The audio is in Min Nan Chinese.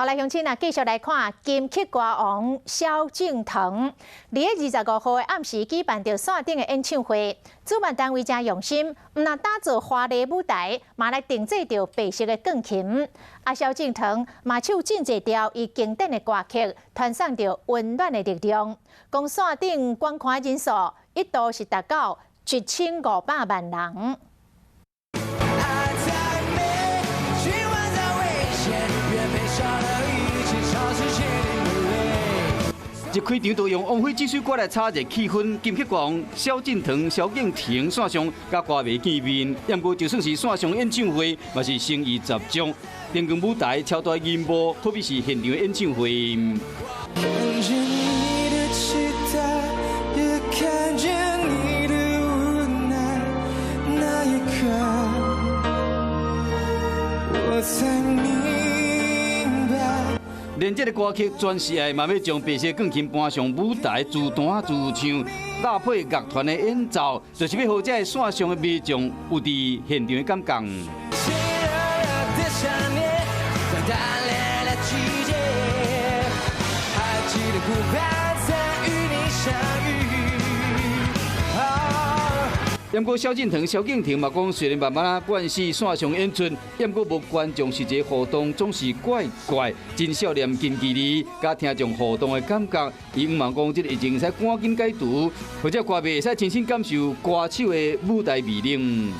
好來，鄉親啊，繼續來看金曲歌王蕭敬騰，佇咧25號的暗時舉辦著線頂的演唱會，主辦單位誠用心，毋但打造華麗舞台，嘛來定製著白色的鋼琴。啊，蕭敬騰嘛唱真濟條伊經典的歌曲，傳送著溫暖的力量。講線頂觀看人數一度是達到1500萬人。愛太美，循環在危險，越悲傷的一起嘗試千里。一開場就用《王菲》這首歌來炒熱氣氛，金曲歌王蕭敬騰、蕭敬騰線上佮歌迷見面，毋過就算是線上演唱會，嘛是誠意十足。燈光舞台、超大銀幕，好比是現場演唱會。看見你的期待，也看見你的無奈，那一刻，我才明白。連這个歌曲《全是愛》嘛欲將白色鋼琴搬上舞台，自彈自唱，搭配樂團的演奏，就是欲予這个線上的民眾有佇現場的感覺。熾熱的想念，在大烈的季節，還記得湖畔曾與你相遇。毋過蕭敬騰、蕭敬騰嘛講，雖然慢慢仔慣勢線上演出，毋過無觀眾實際互動總是怪怪，真少念近距離佮聽眾互動的感覺。伊向望講，這個疫情會使趕緊解除，或者歌迷會使親身感受歌手的舞台魅力。